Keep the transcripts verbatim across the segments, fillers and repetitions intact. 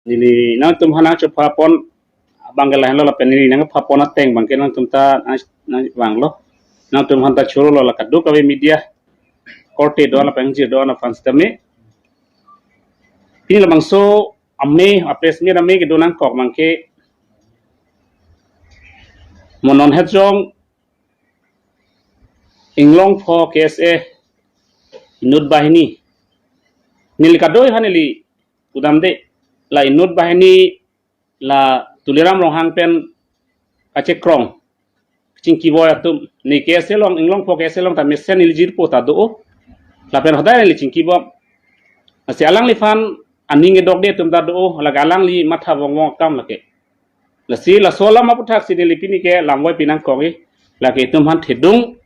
Neli nangtum aphan nangchopha pon abang ke lahenlo lapen neli nangpha pon ateng abang ke nangtum ta nang, nangvanglo. Nangtum aphan ta chorolo la kadokave media korte do lapen jir do aphan sitame. Pini labangso ame, a press meet ame kedo nangkok abang ke mo non het jong Inglongpho K S A inut banghini. Neli kadoi aphan neli pudamde, la inut banghini la Tuliram Ronghang pen kachekrong, chingkiboi atum, ne K S A along, Inglongpho K S A along ta mesen neli jirpo ta do. Lapen hodai neli chingkibom. Lasi alangliphan aning kedokde atum ta do, lake alangli matha vongvong akam lake. Lasi laso alam aputhaksi neli pini ke lamvoi pinangkok-i, lake itum aphan thedung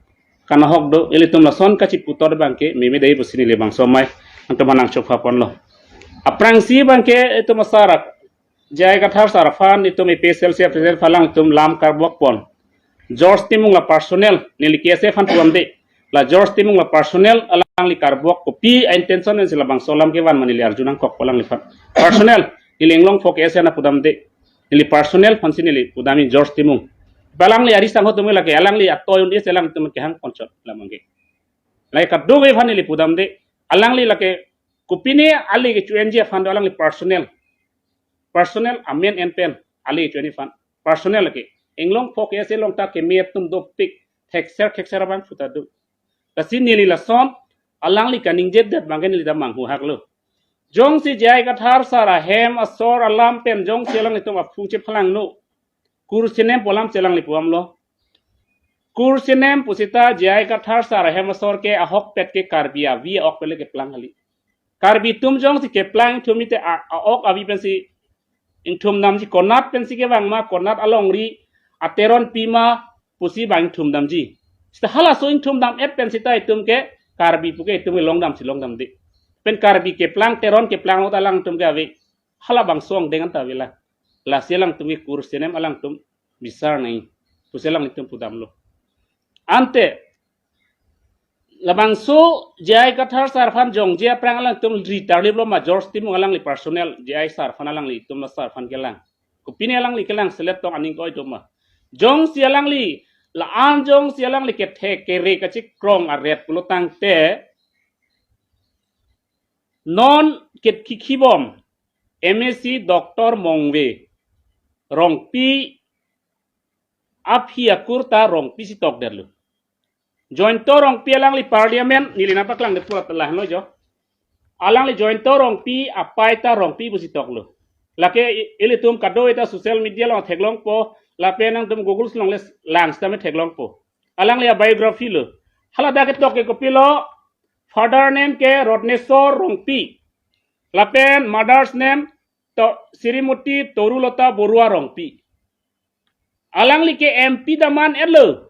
kanahok do, ilitum lason kachiputhot abang ke meme dei pusi neli labangso amei nangtum aphan nangchopha ponlo. Aphrangsi abang ke itum asar ak-, J I Kathar sar aphan itum A P H L C president aphan alangtum lam karbok pon. George Timung la personal, neli K S A aphan pudamde. La George Timung la personal alangli karbok, kopi a intention pensi labangso alam kevan ma neli arju nangkokpo alangliphan. Personal, neli Inglongpho K S A aphan pudamde. Neli personal aphansi neli pudam-i George Timung. Alangli ari sangho atum lake, alangli atoi un-e si alangtum kehang ponchot lam abang ke. Lake kadokave aphan neli pudamde. Alangli lake kopine ale kecho-enji aphan do, alangli personal. Personal amen en pen ale kecho-enji aphan. Personal lake. Inglongpho K S A along ta keme atum dopik, thekser thekser abang puta do. Lasi neli lason alangli kaningjedet abang ke neli ta manghuhaklo. Jongsi J I Kathar sar ahem asor alam pen jongsi alanglitum aphung chephalangno, kursenem pu alamsi alangli puamlo. Kursenem pusita J I Kathar sar ahem asor ke ahokpet ke Karbi avi a-ok pen le keplang kali. Karbi atum jongsi keplang ingthum mite a, a-ok avi pensi ingthum damji, konat pensi kevang ma, konat alongri ateron pi ma pusi abang ingthum damji. Sita halaso ingthum dam-et pen sita itum ke Karbi pu ke itum ke longdamsi longdamde. Pen Karbi keplang, teron keplang ahut alangtum ke ave. Halabangso angdeng anta avelang. Lasi alangtum ke kursenem alangtum bisar nangji pusi alanglitum pudamlo. Ante labangso J I Kathar sar aphan jongje aphrang alangtum ri tarliplo ma George Timung alangli personal, J I sar aphan alanglitum la sar aphan kelang. Kopine alangli kelang selet tong aning koi do ma. Jongsi alangli, la-an jongsi alangli kethe kere kachekrong aret pulo tangte, non ket kikhibom M A C Doctor Mongve Rongpi aphi akur ta Rongpi si tokdetlo. Jointo Rongpi alangli parliament neli nangpaklangde purat lahenlo jo. Alangli Jointo Rongpi, apei ta Rongpi pusi toklo. Lake i-, ilitum kadokave ta social media along theklongpo, lapen nangtum Google along le lang sitame theklongpo. Alangli a-biography lo. Hala dak ketok ke kopilo, father name ke Rotnesor Rongpi. Lapen mother's name to Srimoti Torulota Borua Rongpi. Alangli ke M P ta man-etlo.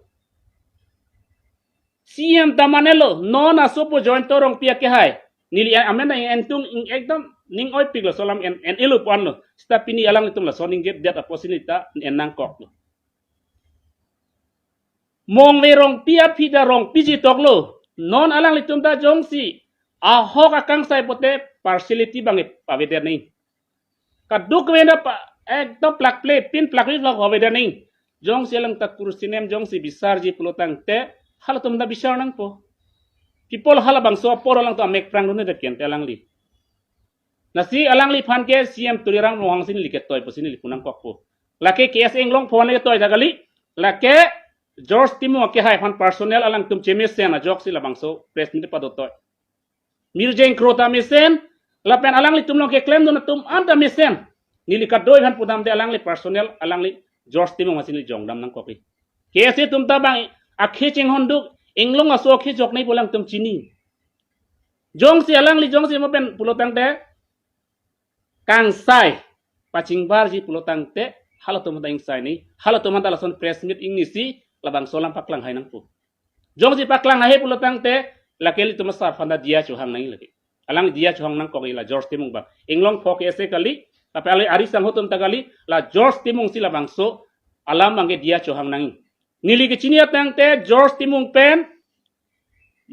C M ta man-etlo. Non asopo Jointo Rongpi akehai. Neli a-, amen ta en tung ing ekdom ning oipiklo, laso alam en, en-elo pu-anlo. Sita pini alanglitum lason ningjedet apotsi neli ta en nangkoklo. Mongve Rongpi aphi ta Rongpi si toklo. Non alanglitum ta jongsi ahok akangsai pote partiality abang pavedet nangji. Kadokave ta pa, ekdom plakple, pin plakli plak pavedet nangji. Jongsi alang ta kursenem jongsi bisarji pulo tangte, halatum ta bisar nangpo. People halabangso apor alangtum amek prang dun-edet kente alangli. Lasi alangliphan ke C M Tuliram Ronghang si neli ketoi pusi neli pu nangkokpo. Lake K S A Inglongpho le ketoi ta kali, lake George Timung akehai aphan personal alangtum chemesen ajoksi labangso press meet padotoi. Mirjeng Kro ta mesen, lapen alanglitum along keklemdun atum anta mesen. Neli kadokave aphan pudamde, alangli personal, alangli George Timung aphansi neli jongdam nangkokji. K S A atum ta abang akhei chinghon duk, Inglong aso akhei chok nangji pu alangtum chini. Jongsi alangli jongsi mo pen pulo tangte kangsai pachingbarji pulo tangte, halatum ta ingsai nangji, halatum ta lason press meet ingnisi labangso alam paklang hai nangpo. Jongsi paklang hai pulo tangte, lake ilitum asar aphan ta diya chohang nangji lake. Alang diya chohang nangkokji la George Timung abang. Inglongpho K S A kali, lapen ale ari sangho atum ta kali, la George Timung si labangso alam abang ke diya chohang nangji. Neli kechini atangte George Timung pen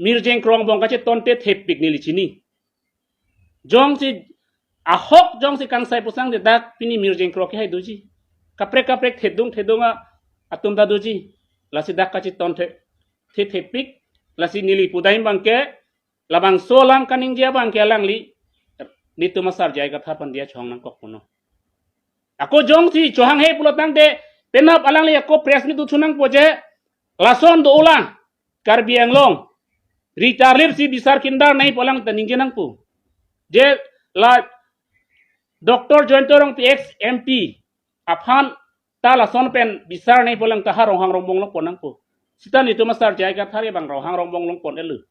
Mirjeng Kro angbong kachetonte thepik neli chini. Jongsi Ahok jongsi kangsai pusang de dak pini Mirjeng Kro ke hai doji. Kaprek kaprek thedung thedung a atum ta doji. Lasi dak kachiton the the thepik. Lasi neli pudam abangke, labangso alam kaningje abangke alangli netum asar J I Kathar aphan diya chohang nangkok punon. Ako jongsi chohanghe pulo tangte penap alangli ako press meet dothu nangpo je, lason do-olang Karbi Anglong ri tarlip si bisar kindar nangji pu alang ta ningje nangpo. Je la Doctor Jayanta Rongpi ex M P aphan ta lason pen bisar nangji pu alang ta ha Ronghang Rongbong along pon nangpo. Seta netum asar J I Kathar abang Ronghang Rongbong along pon-etlo.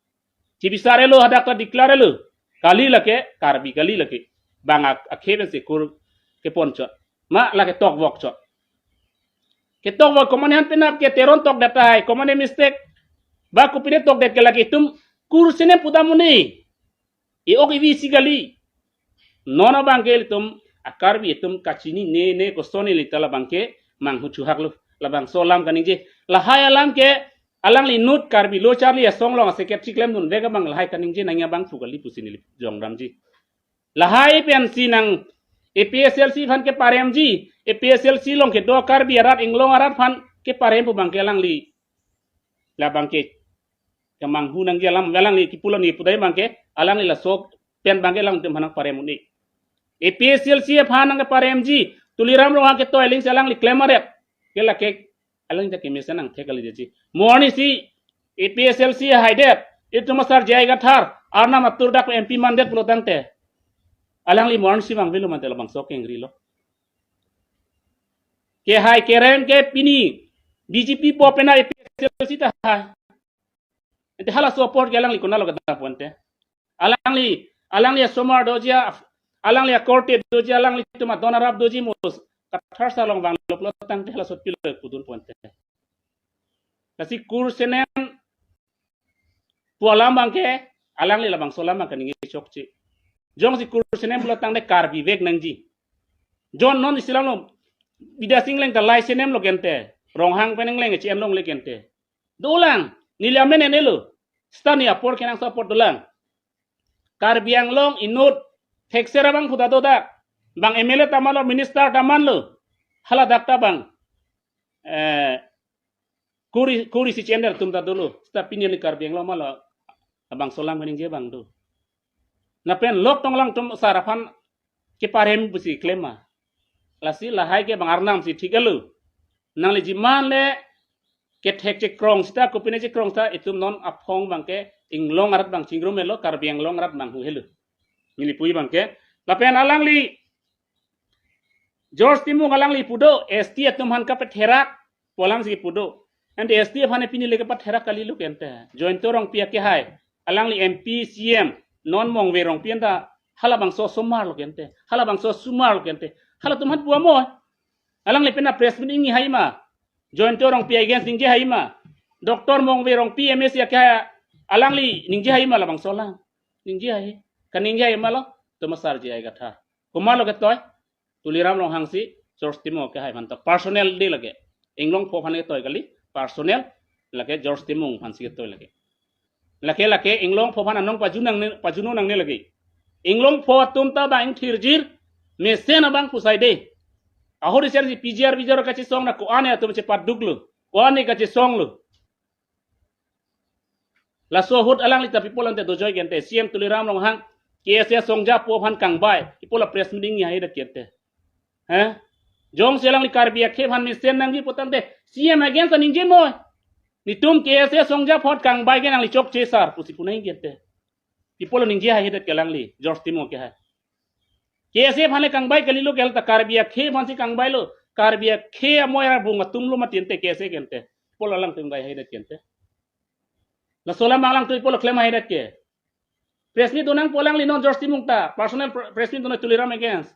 Chibisar-etlo, hadak ta declare-etlo. Kali lake, Karbi kali lake. Bang ak-, akhei pensi kur kepon chot. Ma lake tokvok chot. Ketokvok komatne han penap ke Teron tokdet tahai, komatne mistake. Ba kopine tokdet ke lake itum kur sene pudam un-e. E-ok evi si kali. Non abangke ilitum a-Karbi atum kachinine ne koson ili ta labangke manghu chuhaklo. Labangso alam kaningje. Lahai alam ke alangli inut Karbi Lo Charli Asong along a-secretary klemdunvek abang lahai kaningje nangji abang pu kali pusi neli jongdamji. Lahai pensi nang A P H L C aphan keparemji, A P H L C along kedo Karbi arat, Inglong arat aphan keparem pu abangke alangli, labangke kemanghu nangji alam, alangli kipulo ni pudai abangke, alangli laso pen abangke alangtum aphan nangparem un-e. A P H L C aphan nangkeparemji, Tuliram Ronghang ketoi aling si alangli klem aret. Ke lake alang jake mesen nangthek kali detji. Mo arnisi A P H L C haidet, itum asar J I Kathar, Arnam atur dak M P mandet pulo tangte, alangli mo arnisi vangvelo mate labangso kengrilo. Kehai kerem ke pini B J P po penap A P H L C tahai. Ante hala support ke alangli konatlo kedam pu ante. Alangli, alangli asomar doji a, alangli akorte doji, alanglitum adon arap doji, mo Kathar sar along vanglo pulo tangte halaso pilo pudun pu ante. Lasi kur senem pu alam abangke, alangli labangso alam abangke ningje chokche. Jongsi kur senem pulo tangte Karbi vek nangji. Jon non isi alam lo, Bidya Sing Engleng ta lai senem lo kente. Ronghang pen Engleng chi-en longle kente. Dolang, neli amen en-elo. Seta ne apor kenangsot apot dolang. Karbi Anglong inut thekser abang puta dodak. Bang M L A ta manlo, minister ta manlo. Hala dak ta bang, eh, kuri, kuri si chender atum ta dolo. Seta pini neli Karbi Anglong malo. Labangso alam kaningje abang do. Lapen lok tong alangtum asar aphan keparem pusi klem ma. Lasi lahai ke bang Arnam si thik-etlo. Nangli jiman le kethek chekrong seta, kopine chekrong seta, itum non aphong abangke Inglong arat abang chingrum-etlo, Karbi Anglong arat abang hu-etlo. Neli pu abangke. Lapen alangli George Timung alangli pu do, S T atum aphan kapatherak pu alam si pu do. Ante S T aphan pini le kapatherak kalilo kente. Jayanta Rongpi akehai, alangli M P, C M, non Mongve Rongpi anta halabangso asomar lo kente. Halabangso asomar lo kente. Halatum aphan pu amo. Alangli penap press meet ingni hai ma. Jayanta Rongpi against ningje hai ma. Doctor Mongve Rongpi M A C akehai, alangli ningje hai ma labangso alam. Ningje hai. Kaningje hai ma lo, itum asar J I Kathar. Komatlo ketoi, Tuliram Ronghang si George Timung akehai aphan ta personal de lake. Inglongpho aphan ketoi kali, personal lake George Timung aphan si ketoi lake. Lake lake Inglongpho aphan anong pajun nangne, pajun nangne lake. Inglongpho atum ta bang thirjir, mesen abang pusai de. Ahori sen si P G R, P G R kachesong na ko-an atum chepaduklo. Ko-an kachesonglo. Laso ahut alangli ta pi pulo ante dojoi kente, C M Tuliram Ronghang, K S A asongja po aphan kangbai, pi pulo press meet ingni haidet kente. He? Jongsi alangli Karbi akhei aphan mesen nangji pu tangte, C M against aningje noi. Netum K S A asongja apot kangbai ke nangli chokche sar, pusi pu nangji kente. Pi pulo ningje haidet ke alangli, George Timung akehai. K S A aphan le kangbai kalilo ke, hala ta Karbi akhei aphan si kangbailo, Karbi akhei amoi abung atum lo mati ante K S A kente. Pi pulo alangtum bai haidet kente. Laso alam alangtum pi pulo klem haidet ke. Press meet do nangpo alangli non George Timung ta, personal pr-, press meet do nang Tuliram against.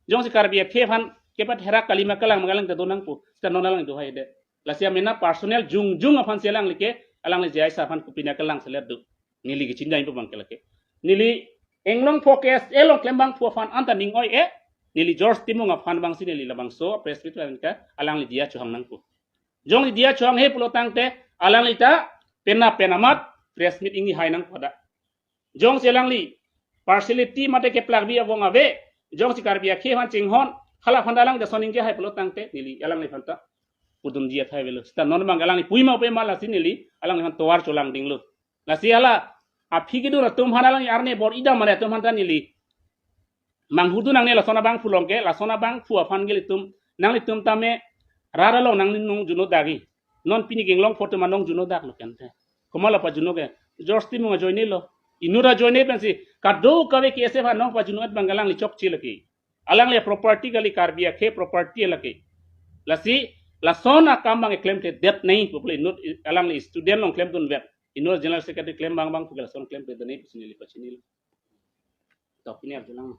Jongsi Karbi akhei aphan kepatherak kali ma kelang ma kelang ta do nangpo. Seta non alang do haidet. Lasi amena personal jongjong aphan si alangli ke, alangli J I sar aphan kopine kelang selet do. Neli kachinidam pu abangke lake. Neli Inglongpho K S A along klem abangphu aphan anta ning oi-e, neli George Timung aphan abang si neli labangso press meet abang ke alangli diya chohang nangpo. Jongsi diya chohanghe pulo tangte, alangli ta penap pen amat press meet ingni hai nangpo da. Jongsi alangli partiality mate keplakbi abang ave, Jongsi Karbi akhei aphan chinghon, hala aphan alang jason ingke hai pulo tangte neli alangliphan ta pudunji athai avelo. Seta non abang alangli pui ma pui ma lasi neli alangliphan tovar cholang dinglo. Lasi hala aphi kedun atum aphan, alangli arni bor-i dam mane atum aphan ta neli manghudun nangne, lason abangphu along ke, lason abangphu aphan ke ilitum, nanglitum tame rat along nangnung juno dagi. Non pini ke inglong photo ma nong juno dak lo kente. Komat lo pajuno ke? George Timung ajoine lo. Inut ajoine pensi kadokave K S A aphan nong pajuno-et abang alangli chokche lake. Alangli property kali, Karbi akhei property lake. Lasi lason akam abang klemkledet nangji pu pule inut, alangli student along klemdunvet. Inut general secretary klem abang abangphu ke lason klemkledet nangji pusi neli pachini lo. Tok pini arjulang.